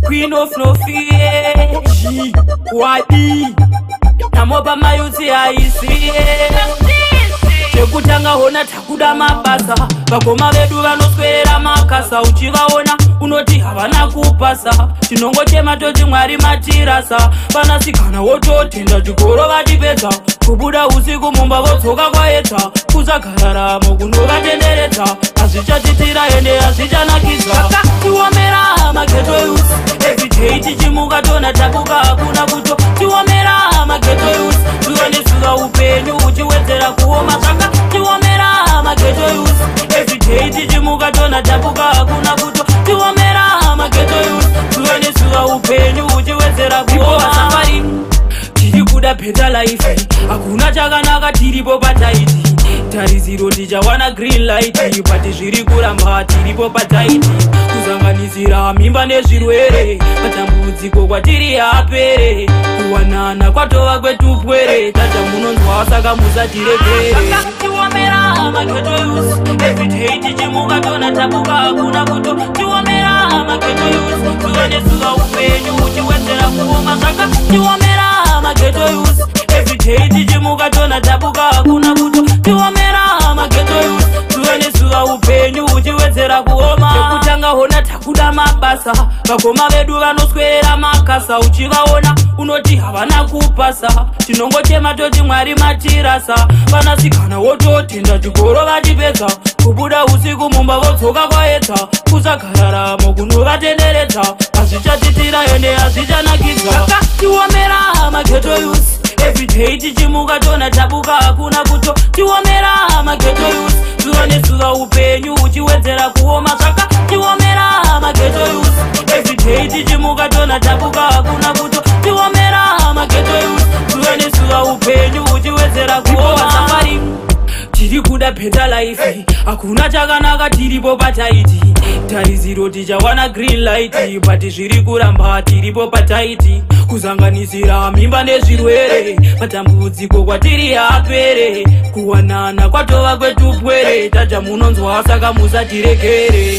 Queen of no fear, G Y E. Tamopa mayouth aisiye. Chekutanga hona takuda mabasa. Vakoma vedu vanoswerera makasa. Uchivaona unoti havana kupasa. Tinongochema toti Mwari matirasa. Vanasikana wototenda chikoro vatipedza. Kubuda usiku mumba vodzoka kwaedza. Kusagararamo kunovatenderedza. Hazvichatitira ende hazvichanakidza. Tiomera maghetto youth. Everyday tichimuka tona tabuka hakuna kuto. Tiomera maghetto youth. Zuva nezuva upenyu uchiwedzera kuoma zvaka. Tiomera maghetto youth. Everyday tichimuka tona tabuka hakuna kuto. Tiomera maghetto youth. Zuva nezuva upenyu uchiwedzera kuoma. Safari tiri kuda better life, hakuna chakanaka tiripo pataiti. Tarisiro tichawana green light, but zviri kuramba tiripo pataiti. Kuzanganisira mimba nezvirwere, matambudziko kwatiri haapere. Kuwanana kwatova kwetupwere, tata munonzwa saka musatiregere. Tiomera maghetto youth. Everyday tichimuka tona tabuka hakuna kuto. Tiomera maghetto youth. Zuva nezuva upenyu uchiwedzera kuoma zvaka. Tiomera maghetto youth. Everyday tichimuka tona tabuka hakuna kuto. Tiomera maghetto youth. Zuva nezuva upenyu uchiwedzera kuoma. Chekutanga hona takuda mabasa. Vakoma vedu vanoswerera makasa. Uchivaona unoti havana kupasa. Tinongochema toti Mwari matirasa. Vanasikana wototenda chikoro vatipedza. Kubuda usiku mumba vodzoka kwaedza. Kusagararamo kunovatenderedza. Hazvichatitira ende hazvichanakidza. Tiomera maghetto youth. Everyday tichimuka tona tabuka hakuna kuto. Tiomera maghetto youth. Zuva nezuva upenyu uchiwedzera kuoma zvaka. Tiomera maghetto youth. Everyday tichimuka tona tabuka hakuna kuto. Tiomera maghetto youth. Zuva nezuva upenyu uchiwedzera kuoma. Safari tiri kuda better life, hakuna chakanaka tiripo pataiti. Tarisiro tichawana green light, but zviri kuramba tiripo pataiti. Kuzanganisira mimba nezvirwere, matambudziko kwatiri haapere. Kuwanana kwatova kwetupwere, tata munonzwa saka musatiregere.